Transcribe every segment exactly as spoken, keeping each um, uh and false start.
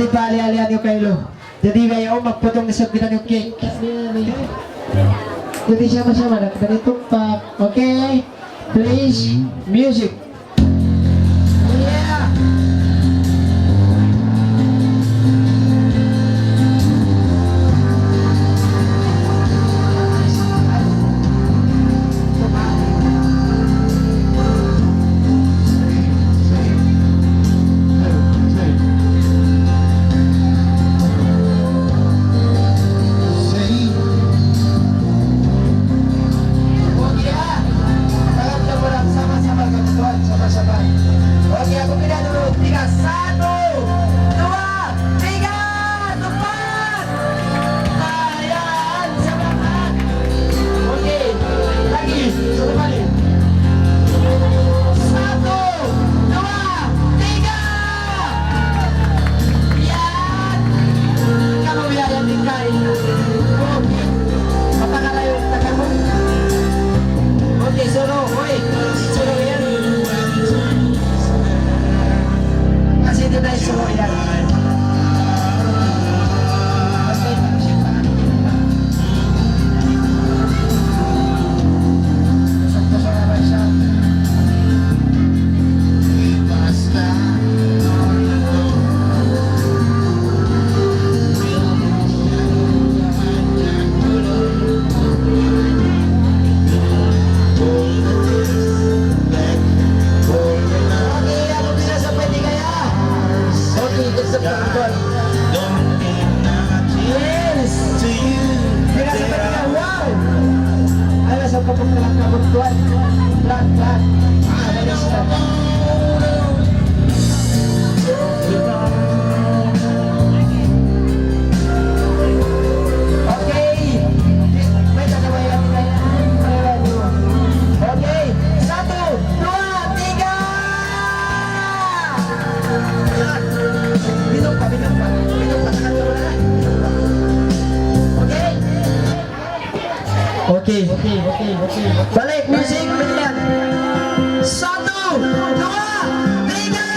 Jadi, pahali-halian niyu kailu. Jadi, biya' yan, magputong na isab kitaniyu cake. Jadi, sama-sama na kitaniyu tumpak. Okay? Please, music. Yeah. Kabuntuan, kabuntuan. Pelan, pelan. Ah, malaysia. Okay. May katawayan tayo. Okay. Satu, dua, tiga. Yan. Binuka, binuka. Binuka, binuka. Okay. Okay. Balik, music, balikan. Satu, dua, tiga.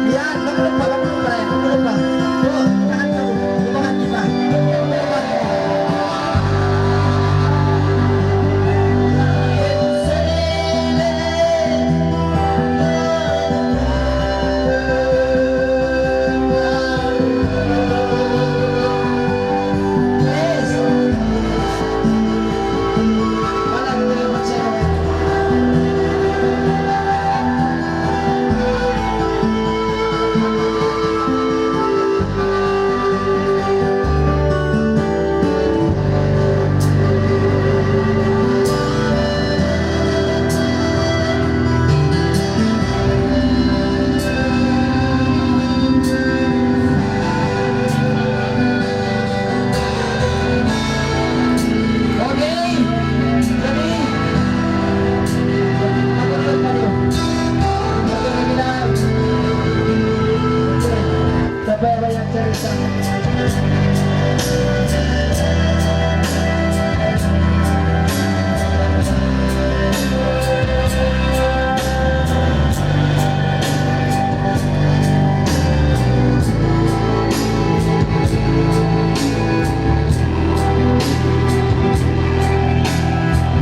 Yan, maglupad, maglupad, maglupad. Tuh, tahan kamu. Lumahan kita. Okay. Jadi, Sabay-sabay ang salita.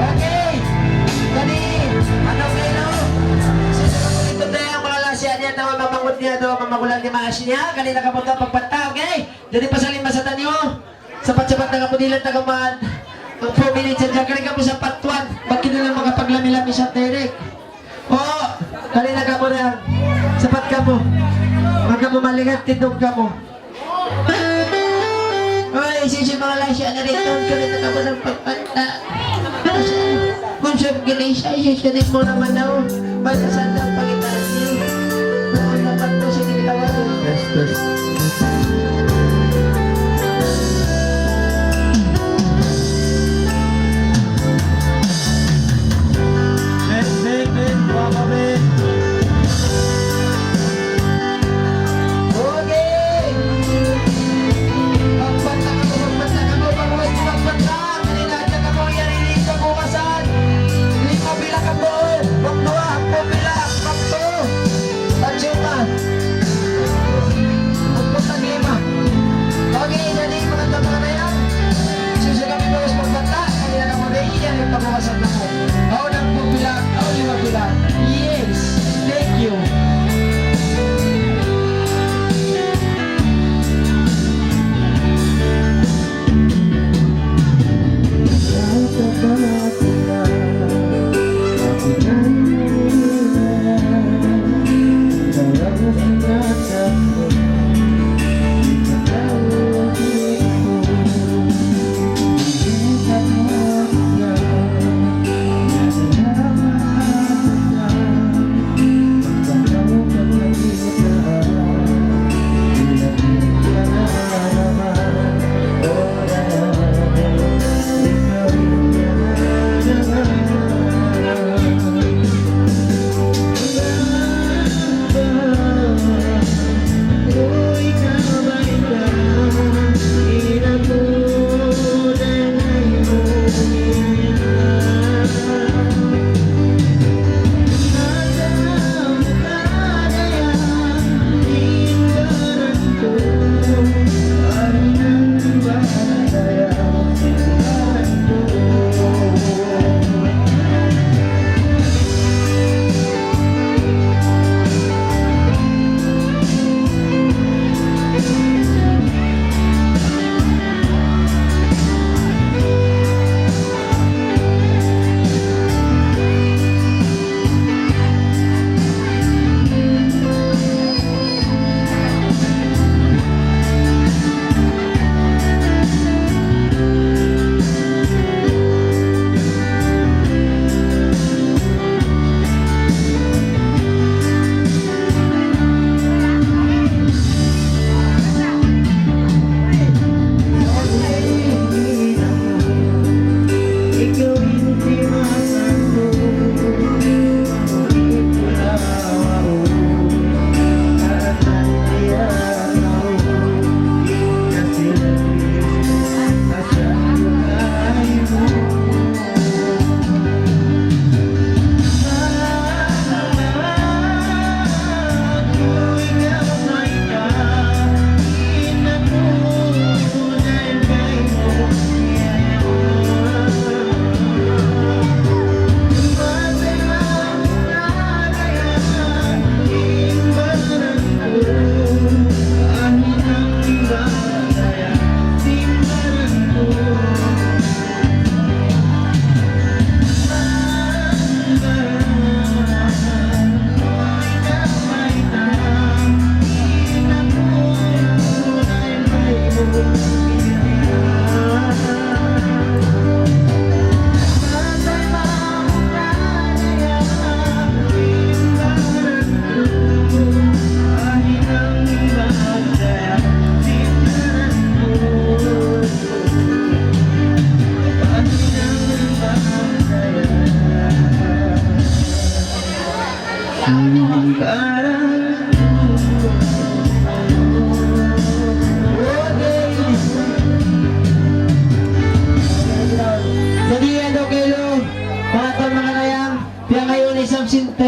Okay. Jadi, anu kamu? Sisa kamu itu deh yang malaysia niya, tau mamangud niya, tau mamagulang niya, maas niya, kali na kamu tu pagpata, okay? Jadi, pasalin masa taniyu. Sapat-sapat na kamu dilat na kamu, man. Ang four minutes yan, kali kamu sapat tuan. Bakit na lang makapaglami-lami sa direct? Oh, kali na kamu na. Sapat kamu. Maka mamalingat, tindog kamu. Uy, sisi mga lasya na rin, taon ka rin na naman ang pagpanta. Kung sa iglesia, sisirin mo naman ako. Basta sa daw, pangitaan niyo. Noon na pagpusin ni Tawag. Yes, yes.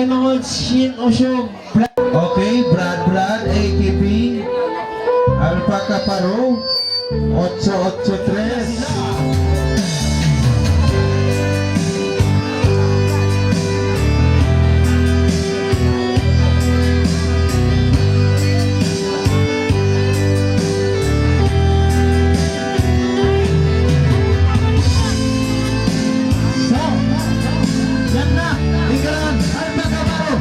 Mangud Shin Oshog. Okay, Brad Brad, A K P, Alpaca Paro, ocho ocho tres. So, yan na, ikaran, Alpaca Paro.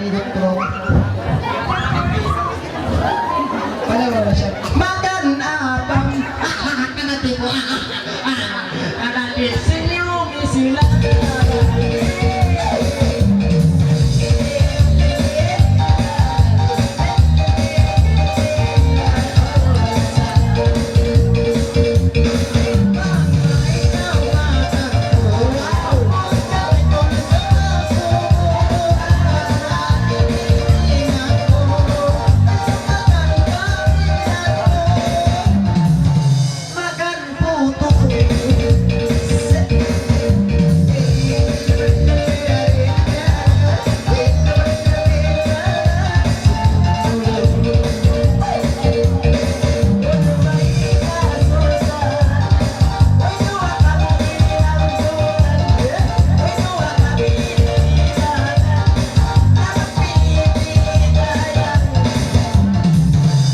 Doktor. Pala wala' siya. Makan apam. Kanati ko. Kanati. Senyum sila.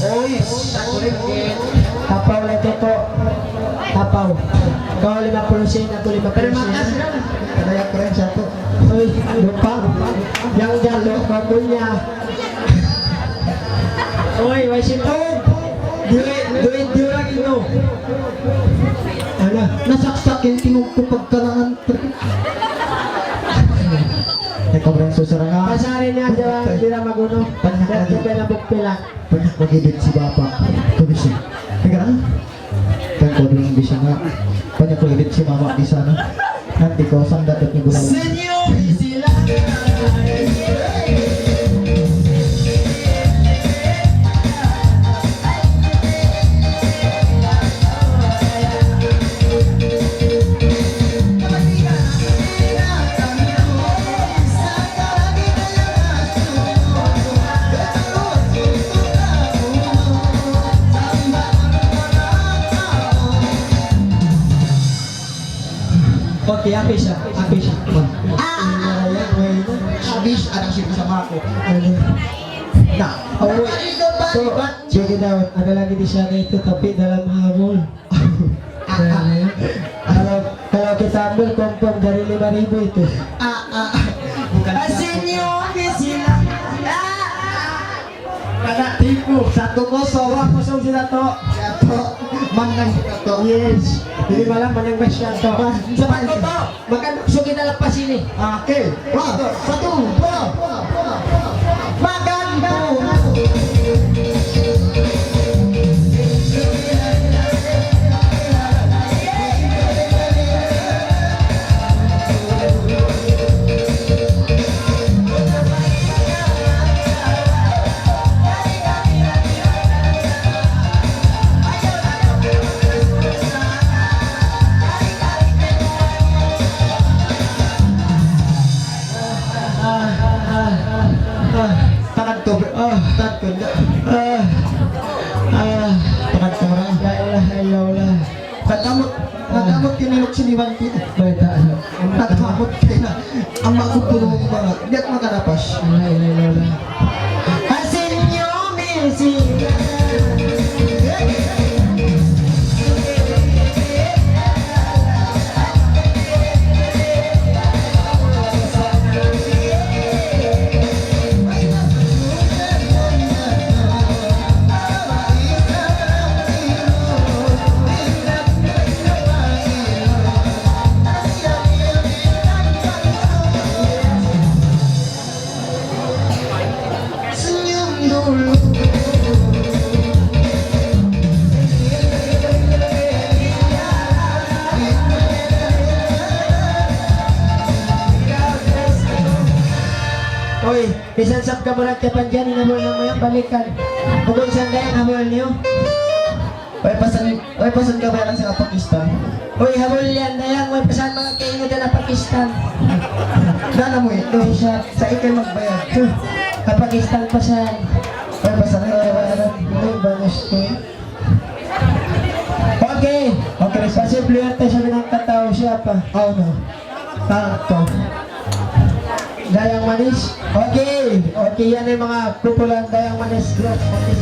Uy, tapaw na ito. Tapaw. Ikaw lima puluh sen, aku lima puluh sen. Terima kasih, Dong. Kadaya ku rin sa ito. Uy, lupa. Yang jalo, kamu niya. Uy, way sito. Duit, duit, duit lagi, no. Ala, nasaksak in tingog ku pagkalangan. Ikaw rin susara nga. Pasarin niya, di ba, di na maguno. Banyak lagi. Kaya na bukpila. Banyak mag-edit si Bapa. Ito, bisi. Teka lang. Tangko doon, bisi nga. Banyak mag-edit si Mama di sana. Nanti ko, saan dapat ni gulaw? Senyum sila. Okay, habis siya. Habis siya. Ah! Habis, anak siya sa mako. Ano? Na. Oh, wait. So, check it out. Ada lagi di sana itu, tapi dalam habol. Kalau, kalau kita ambil confirm dari lima ribu itu. Ah, ah, ah. Bukan. Asin yung sila. Ah, ah. Kada tipu, satu kosong, dua kosong sila to. Satu. Manang sila to. Yes. Jadi malam manang ba siya to? Sa pagkoto, makan, so kita lepas ini. Okay. One, satu, dua. Makan. Takan to, bro. Ah, takan to. Ah, ah, takan to, bro. La ilaha illallah. Nagkamot, nagkamot kinilok siniwan kita. Bayta', ano? Nagkamot kina. Ang magkukulong mga, di' ako makarapas. Ay, ay, ay, ay. Asin nyo, misin. Uy, misan sab kamu nagkapanjan, in habul namu' yan, balikan. Bukun sanda in habul niyu. Way pasal, way pasal ka ba yan sa Pakistan? Uy, habul yan, dayang, way pasal mga kaingat na Pakistan. Dala mo ito, siya, sa ikay magbayad. Sa Pakistan pa siya. Way pasal ka ba yan? Uy, bagus to. Okay. Okay, posible yata siya ng katao siya pa. Oh, no. Sakto. Dayang Manis. Okay. Okay, yan ay mga pupulan Dayang Manis. Yes, Manis.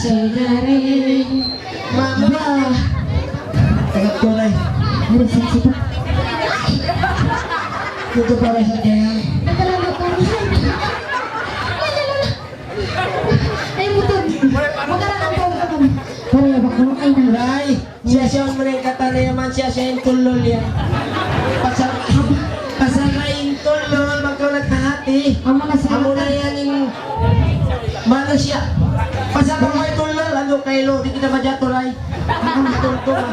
Sejari. Mama. Takat ko, Nay. Ano sa sito? Ito para sa kaya. Nagkalala ko. Ay, motor. Magkakaroon pa ako. Pare, baka mo, ay, na. Nay, siya-siya mo rin katanayaman, siya-siya in tulol yan. Pasal, pasal na in tulol, magkaunat na hati. Amo na siya. Amo na yan in manusiya'. Pasal pa may tulol, ano kayo, di' kita majaturay. Ang tulol.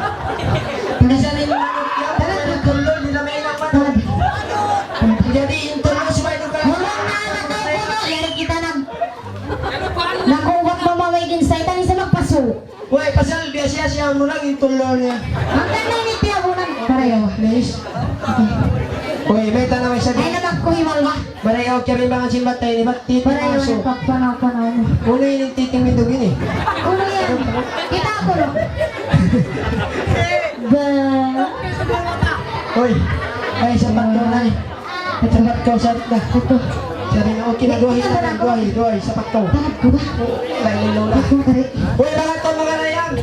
Pasal na in manusiya', tulol, di' na may naman. Jadi, in tulol, subay doon ka. Wala na, anak ko, yari kita na. Nakuwat mo mamaigin sa itan, isa magpaso. Uy, pasal biya' siya-siya mu lang in tulol niya. Hangkan na ini tiyabunan. Para yawa. Please. Uy, may tanong isa. Ay, naman ko himal ba? Marayaw kaya may mga simbat tayo ni Bat-, Titi Marayaw Maso. Na pagpanaw-panaw mo. Unu in titing bindug ini? Unu yan? Kita ako, no? Ba? Uy, ay, sa pagtunay. Sabat kaw, sabat na. Ito. Sabi na, okay na, duwahi na, duwahi, duwahi, sabat kaw. Tanggap ko ba? Lain, lain, lain. Ako, pare. Uy, lahat ng mga rayang.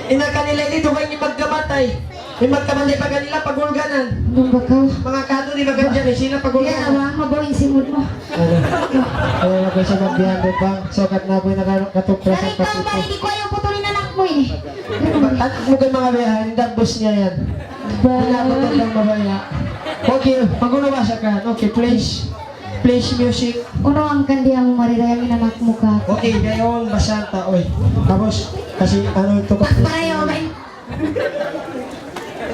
Ina kanila ini, duha in magkamatay. In magkamatay pa kanila, pagulganan. Ano ba kaw? Mga kado, di ba, ganyan, eh, sila pagulganan. Yan, awa, mabaw in simud mu. Ano? Ayaw na kaw sa magbihan, di ba? Sukat na amu in nakatupra sa. Pare, ikaw, pare, di' ku ayaw putulin anak mu, eh. Anak mu kay mga biyahan, dagbus niya yan. Ba? Wala mo talagang mabaya'. Okay, pag-unawasa ka. Okay, please. Please, music. Unu in kandiyang marirayang in anak mu ka? Okay, ngayon, basahan ta, oy. Tapos, kasi ano ito ka? Pagparayaw, bay.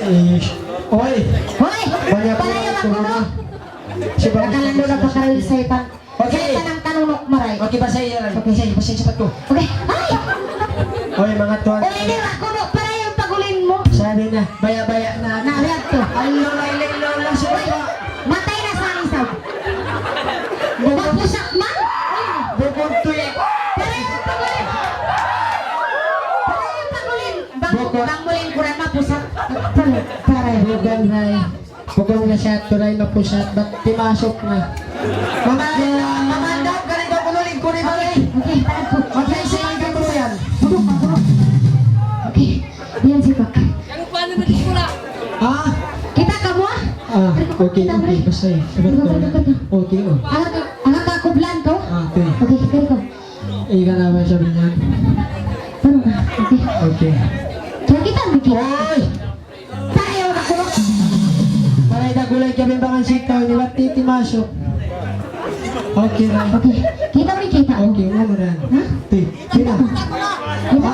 Eh, oy! Hoy! Banyak pala pagparayaw yung ako, no? Siya ba? Nakalandu na pa kayo sa ipan. Okay. Sa tanang tanunok maray. Okay, basahin na lang. Okay. Basahin, basahin, sapat ko. Okay. Ay! Oy, mga tuwan. Uy, di ba, kuno para yung pagulin mu? Sabi na, baya-baya na. Na, baya to. Ay, lola, ilay, lola, sabi ko. Matay na sa isab. Mapusak man? Bukod to eh. Para yung pagulin. Para yung pagulin. Bang, bukod. Bang mulin kuran mapusak. Para, para. Bukan, ay. Pukul na siya, turay na pusat, bat timasok na. Mama, mama, daw, ganito, kululig, kululig, kululig. Okay, okay, tago. Mag-play sila ng katuyan. Pudok, pudok. Okay, yan si Pak. Ha? Kita kamu, ah? Ah, okay, okay, basta eh. Sabat ko na. Okay, oh. Ang, ang kakublan ko? Ah, okay. Okay, kaya ko. Ika na ba sabi niyan? Ano na? Okay. Okay. So, kita, Miki. Oy! Pareho na ko. Pareho na gulay kami mga sitaw ni Wati Timaso. Okay na. Okay. Kita mo, kita. Okay, umuna na. Ha? Ti, kita. Kita.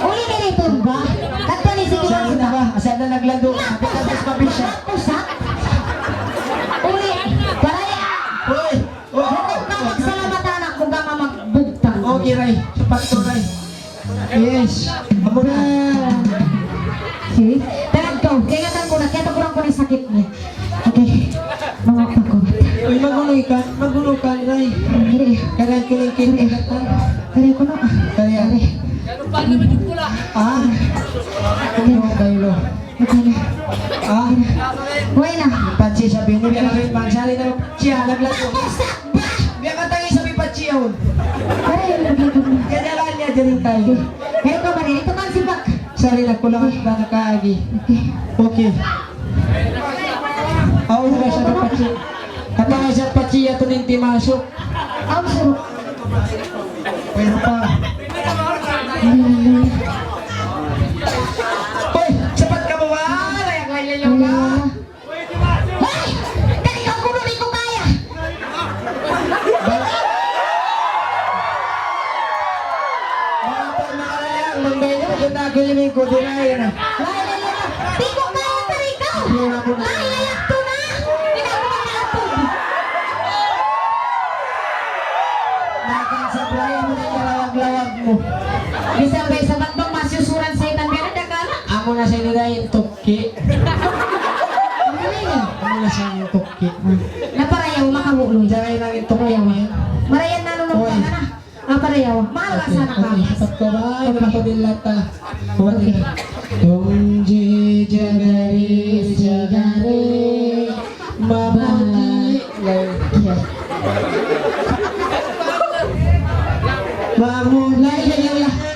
Uli na rin ito ba? Kanta ni sige. Saan na ba? Saan na naglado? Kapit-kapit pa siya. Pusa. Uli. Pareho. Uy! Huwag ka magsalamat, anak, kung ka mamagbugtang. Okay, Ray. Sapat to, Ray. Yes. Amo na. See? Talaga ko. Kaya nga ko na, kaya ko lang ko na sakit niya. Okay. Mga pako. Uy, magulo ka. Magulo ka, Ray. Hindi. Kaya ko lang kinigatan. Kaya ko na. Kaya. Kaya. Ah? Ano kayo, lo? Ah? Way na. Patsi sabi ni, biya' rin, bang sali na siya, naglago. Biya' ka tayo sabi patsi yun. Ay, naglago. Kaya lang niya, dyan tayo. Kaya ko ba rin? Ito kan si Pak. Sali na kulang ba nakaagi? Okay. Okay. Aw, na siya patsi. Kata nga siya patsi, ato nin timasok. Aw, sir. Pwede pa. Hoy, sapat ka ba? Wala, wala, wala. Hoy! Dali ka, kuno, di' ku kaya. Ba-, mga pag-, mga layang, magbayad na kita, kililing ko, di na yan. Wala, wala, wala. Di' ku kaya, tari ka. Di na mo na. Ay, ay, ako na. Di na mo na ako. Nakasabay mo na yung lawag-lawag mo. Di sabay sa bagbang masyusuran sa itan, meron na ka na. Amo na sa nila yung tuki. Ano yun? Amo na sa yung tuki. Naparayaw, makamuloy. Diyan lang yung tuki mo yan. Marayan na nung. Oy. Ka na. Ah, parayaw. Mahal ka sana ka. Okay, okay. Sakto ba? Ay, okay. Napabilin ta. Okay. Tumji jagari jagari. Mamuti. Ba-, yeah.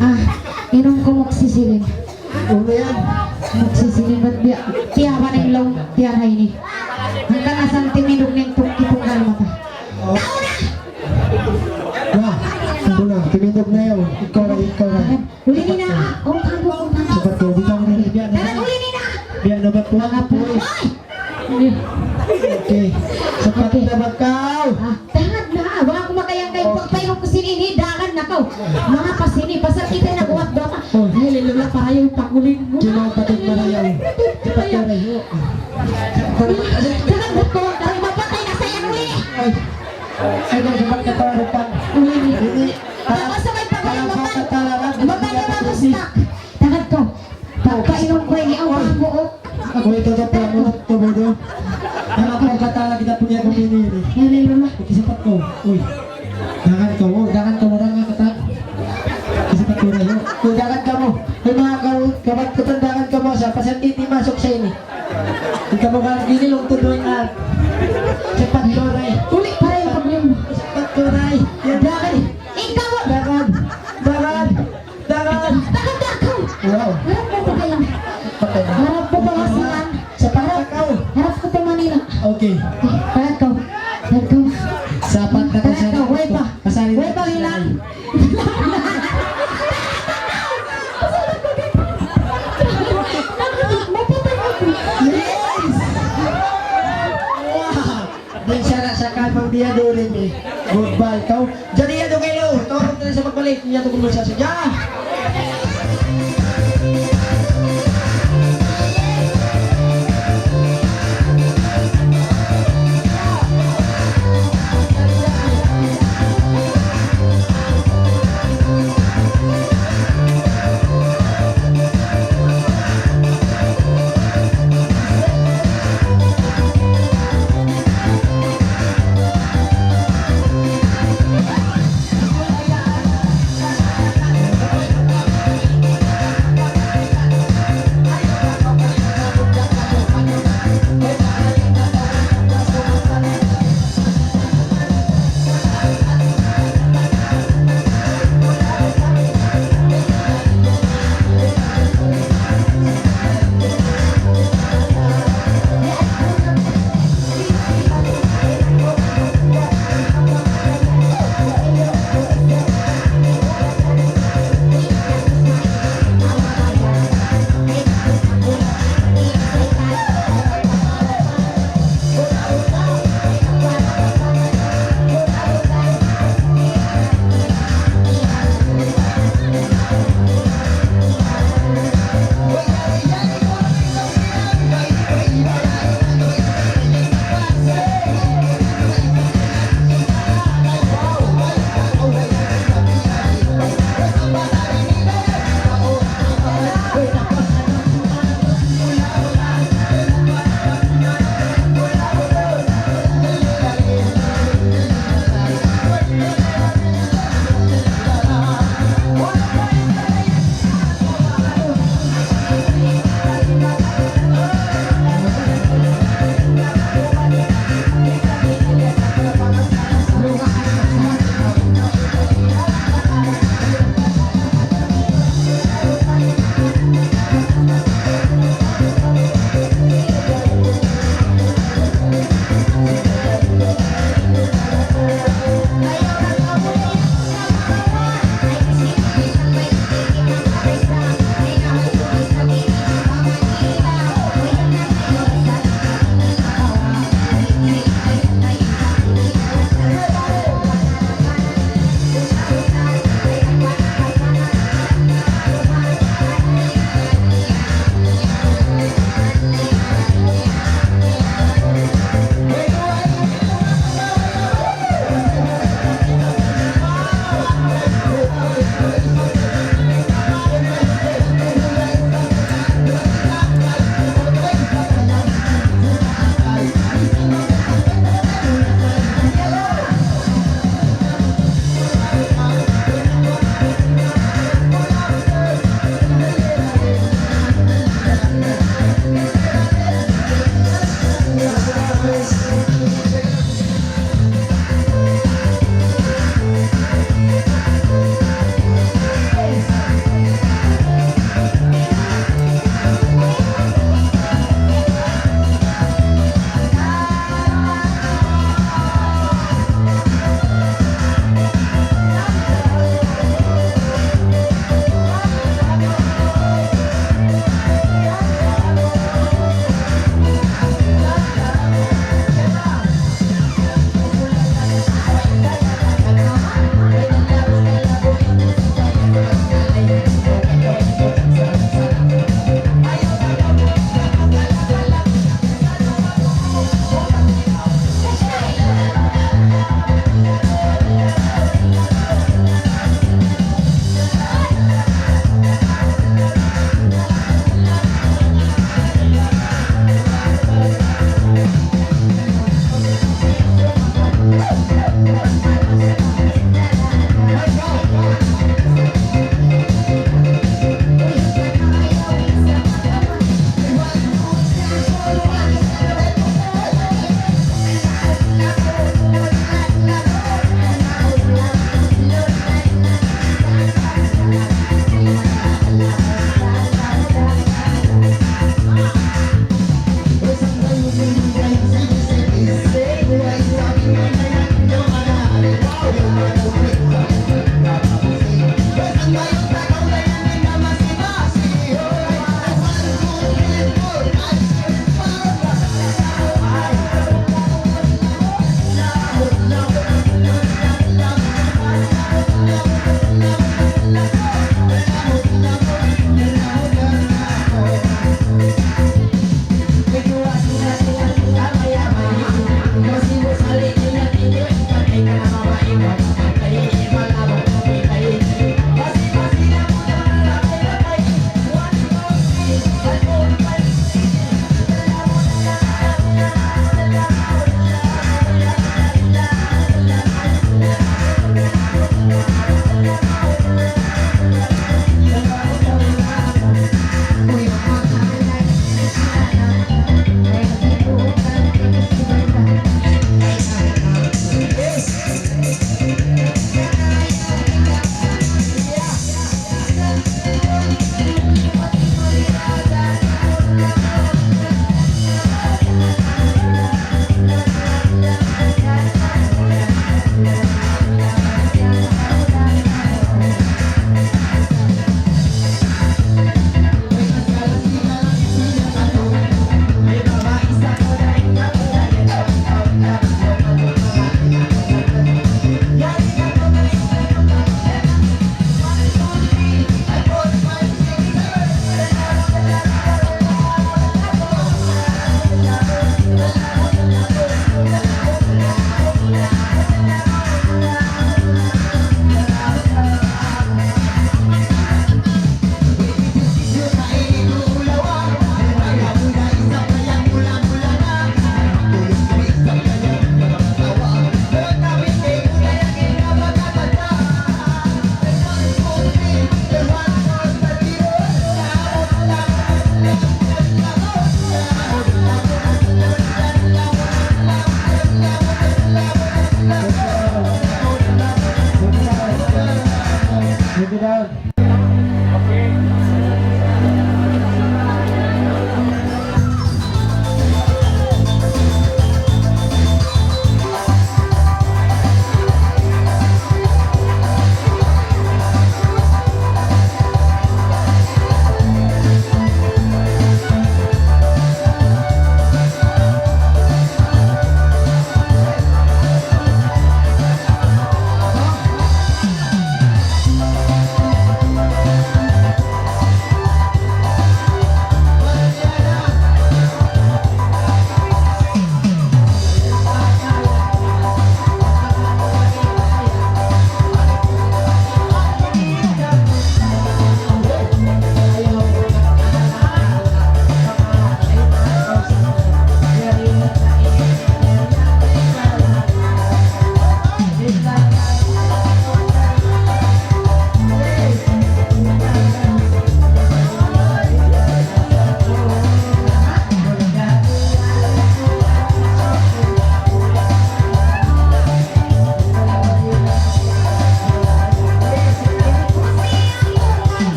Ah, inum ku muksisiling. Unu yan? Muksisiling bat biya'. Tiyawa na in laung, tiyan ha ini. Hangkan asal timindug na in tungki tunggal mata. Oh. Wah, unu na, timindug na yan. Ikaw na, ikaw na. Uli nina, ah. Oh, tanggo, oh, tanggo. Sapat kaw, bitaw na, biya' na. Tara, uli nina. Biya' na ba? Mga pulis. Hoy! Okay. Sapat na ba kaw? Ah, dagan na. Wala' aku makayang kayo pagpayong ku sin ini. Dagan na kaw. Manga pa sin ini. Pasal kita nagbuhat ba ka? Oh. Ay, lalo na para yung pagulin mo. Kimaw pa din marayaw. Sapat na rayo. Dagan na kaw. Kaya mapatay na sa yan uli. Ay. Ay, daw, sapat na para rupan. Uli ni. Uli. Tapos sabay pagulin mo pa. Mapatay na sa yan. Dagan kaw. Pagkainum ku ini, ang pangbuo. Uy, totoo pa mo, totoo. Anak ko, kata lagi na punya kami ini. Yan, yan, yan. Ikisipat ko. Uy. Dagan ko, oh, dagan ko, dagan ko, ta. Ikisipat ko na yun. Uy, dagan ka mo. Uy, mga ka-, kabat ko, dagan ka mo, sa pasal di, di masuk sa ini. Ikaw mo ka, gini, lung tuloy, ah. Sipat ko, Ray. Uli, pareho ka mo. Sipat ko, Ray. Yan. Dagan. Ikaw. Dagan. Dagan. Dagan. Dagan, dagan. Wow. Harap ku pa kayo. Patay na. Harap ku pa Basilan. Sapat na kaw. Harap ku pa Manila. Okay. Harap ku. Harap ku. Sapat na kaw. Harap ku. Way pa. Kasali way pa, Lila. Yes! Wow! Di' siya na sa kapag biya' duri mi. Goodbye, kaw. Jadi, yan, okay, lo. Tawag na sa pagbalik. Yan, tungkol mo sa sadya.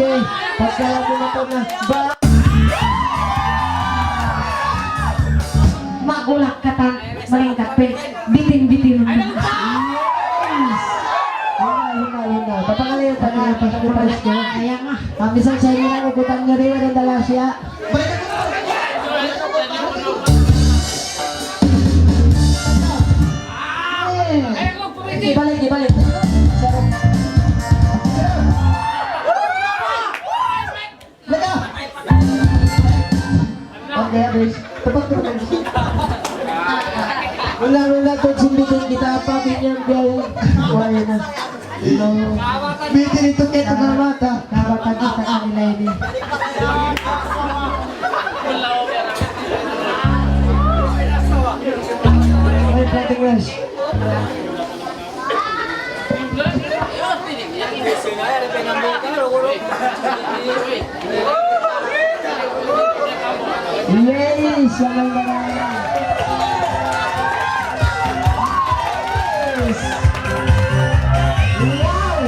Pagkalabutan na ba? Magulak katan, malingkat pa. Bitin-bitin. Yes. Hina, hina, hina. Papangalayan ta na, pas, pas, pas. Ayan nga. Ah, misan sa inyo na, ugutan nyo rin, ang dala siya. Ibalik, ibalik. Laga! Okay, okay. Tapat ko na. Wala, wala, kung sumbitin kita, pati niya, biyahe. Wala na. Bitin itu kita na mata. Kapatid kita kanila ini. Ay, pati nga. Yes, sabay na lang. Yes. Wow.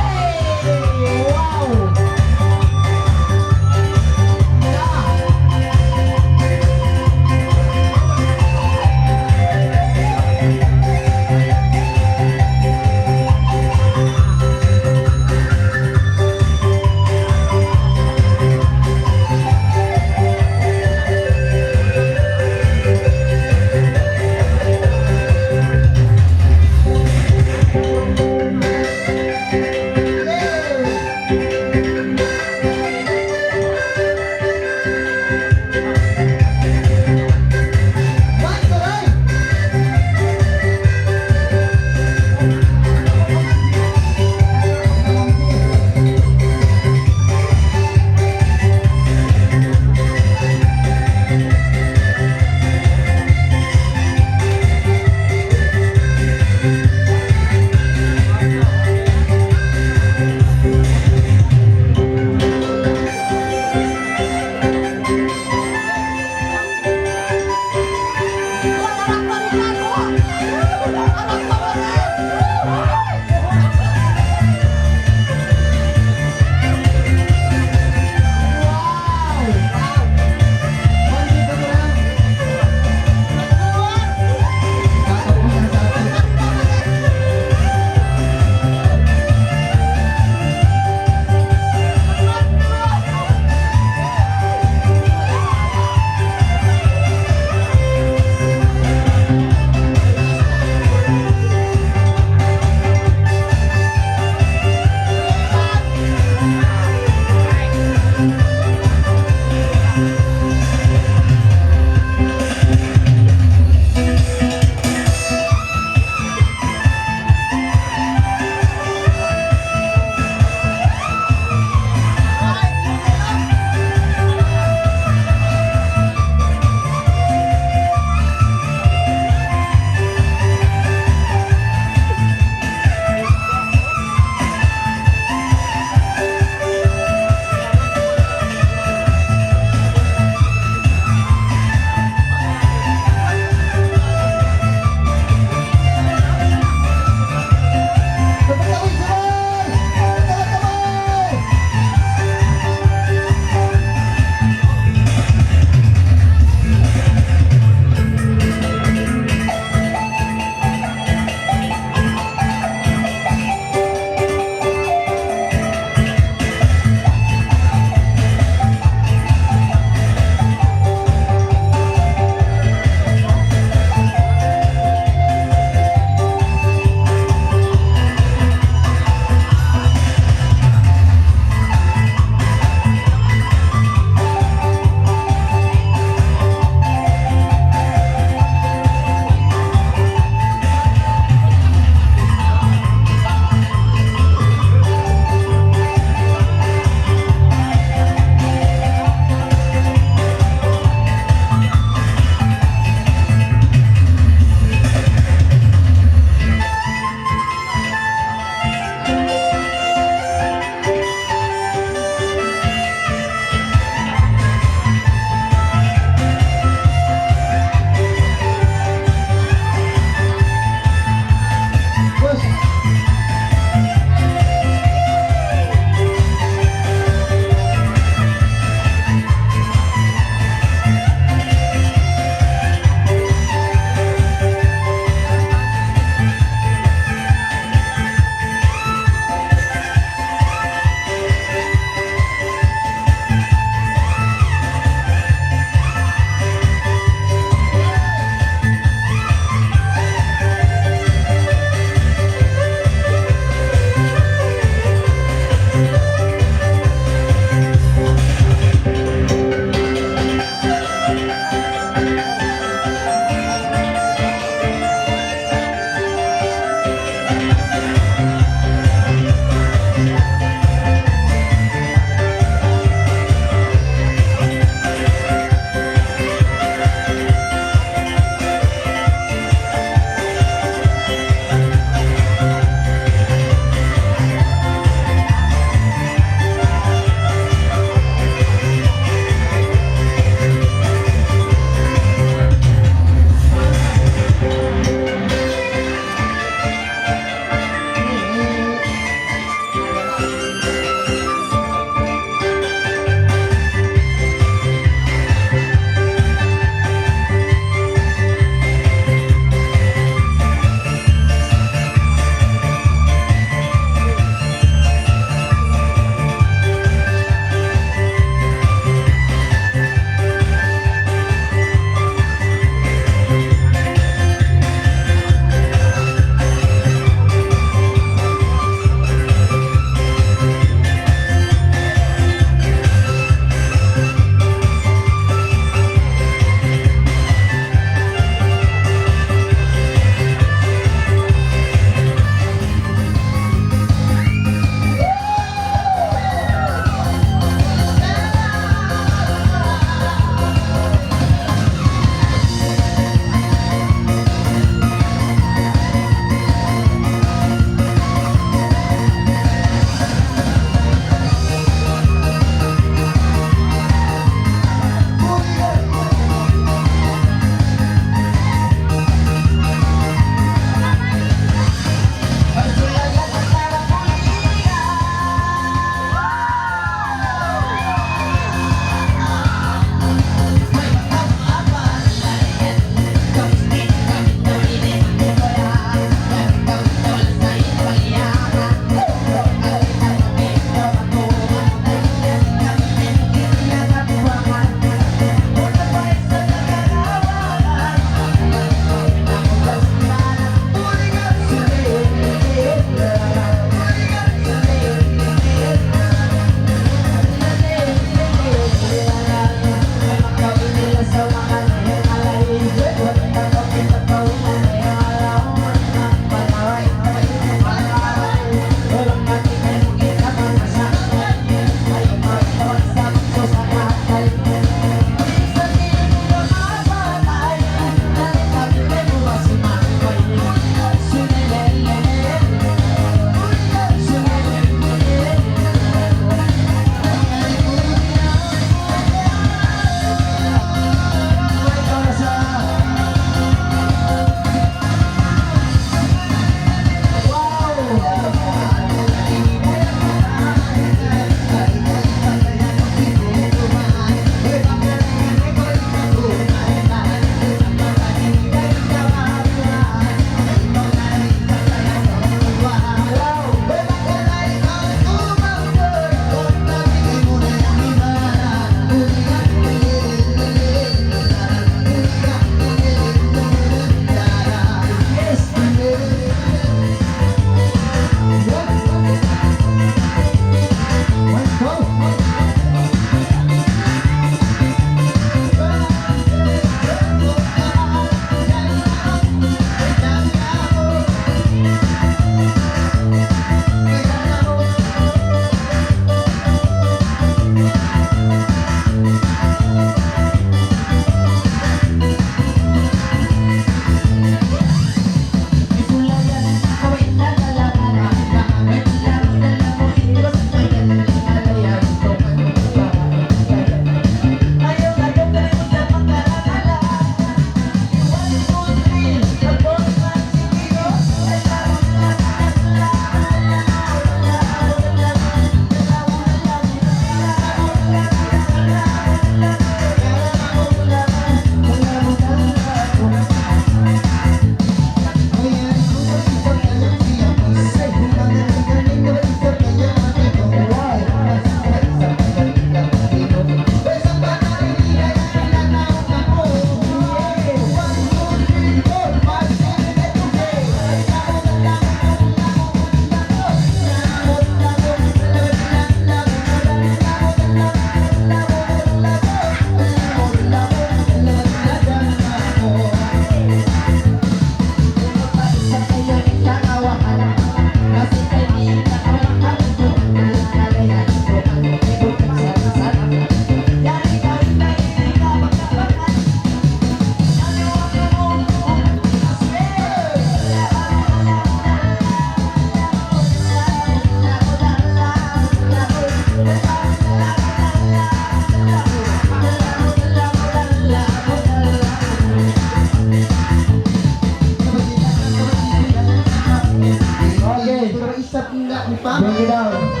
Bring it on.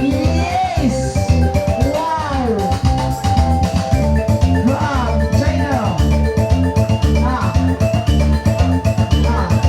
Yes! Wow! Wow! China! Ah! Ah!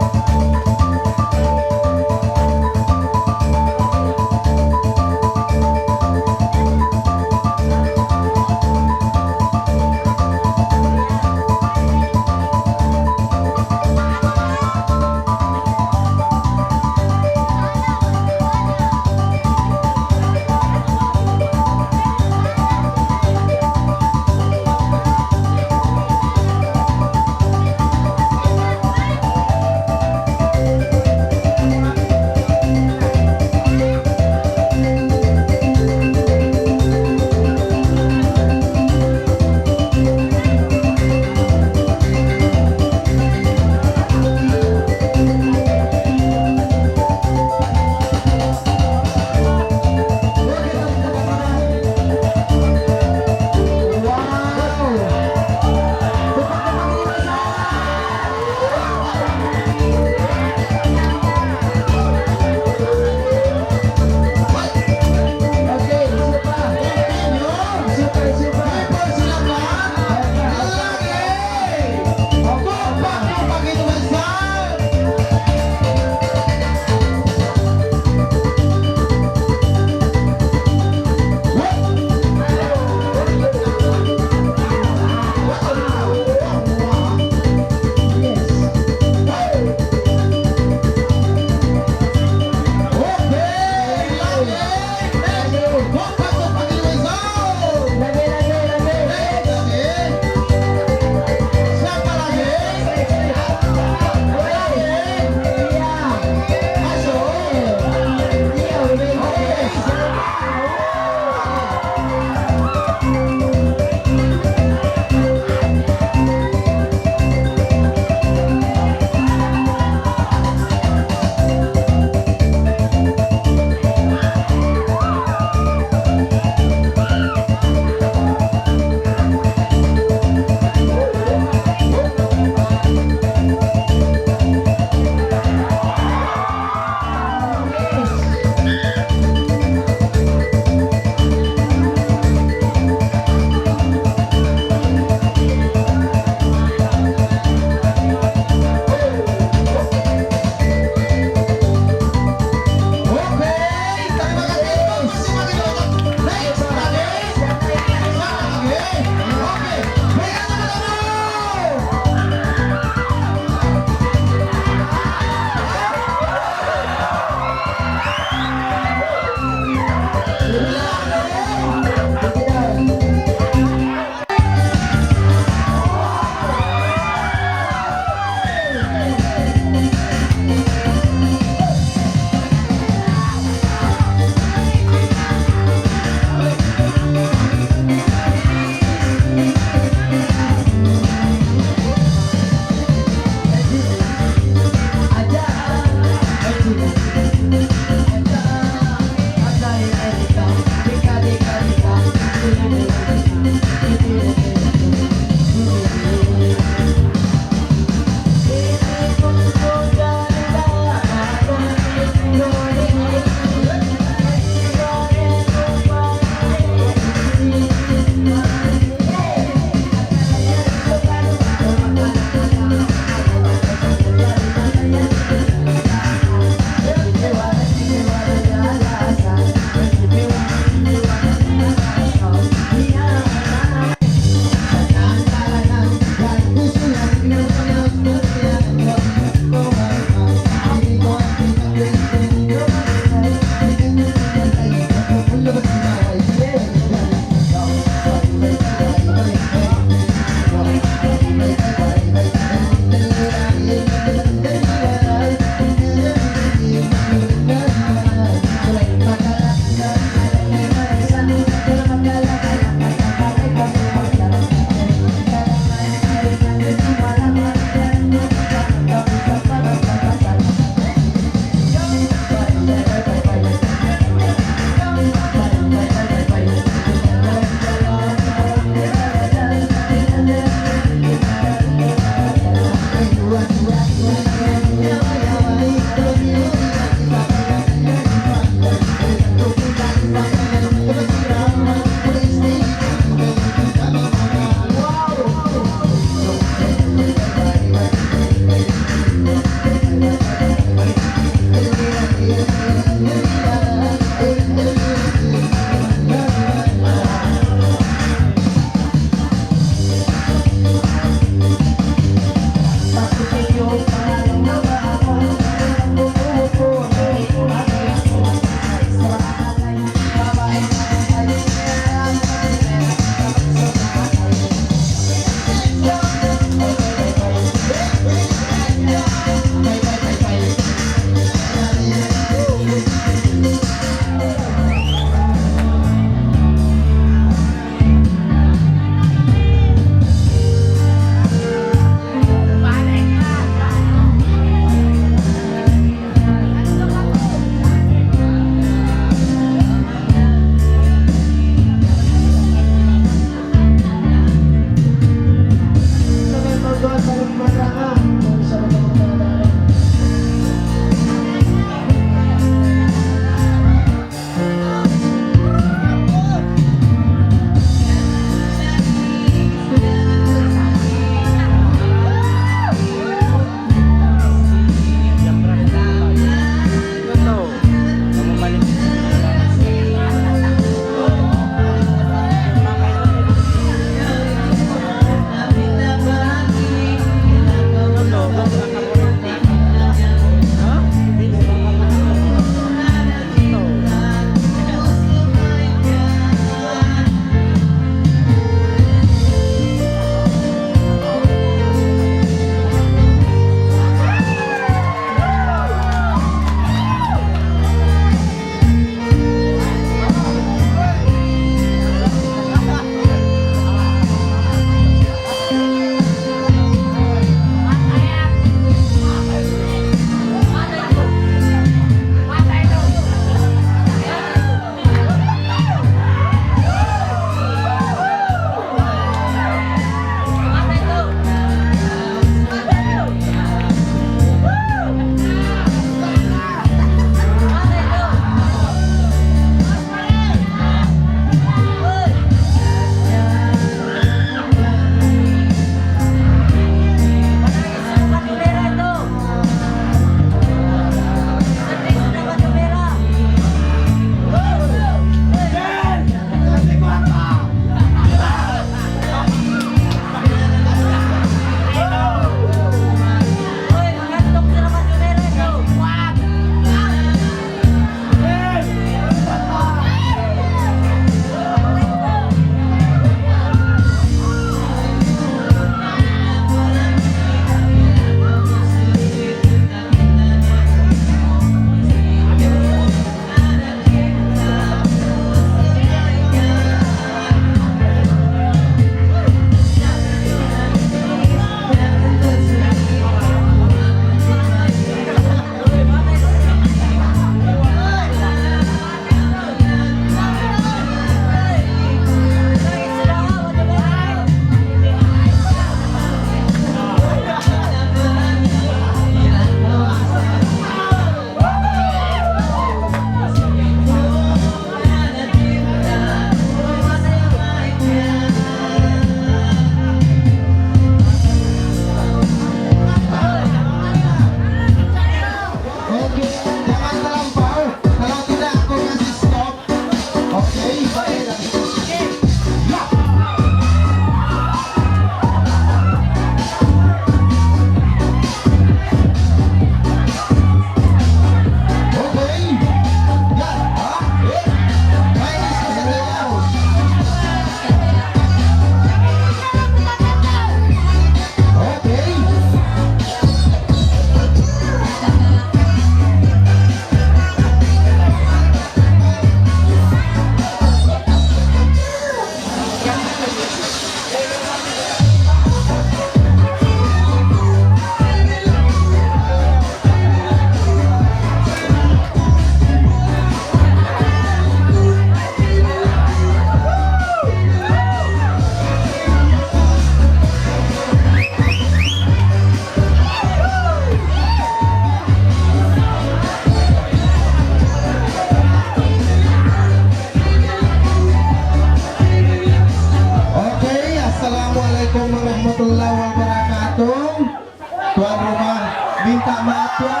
Minta maaf ya.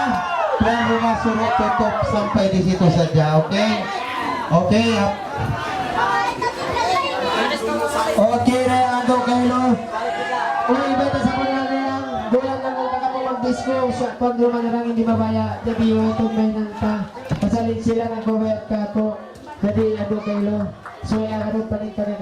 Tuan rumah suruh tutup sampai di situ saja, oke? Oke, ya. Oke, re, adu kailu. Uy, beta sa' pun na yan. Bulan na mu baka mu mag-disco. Siya, tuan rumah na lang di' mabaya'. Jadi, uy, tuan may nanta. Pasal sila nagbabayad kāku'. Jadi, adu kailu. So, ya, adu paninta na.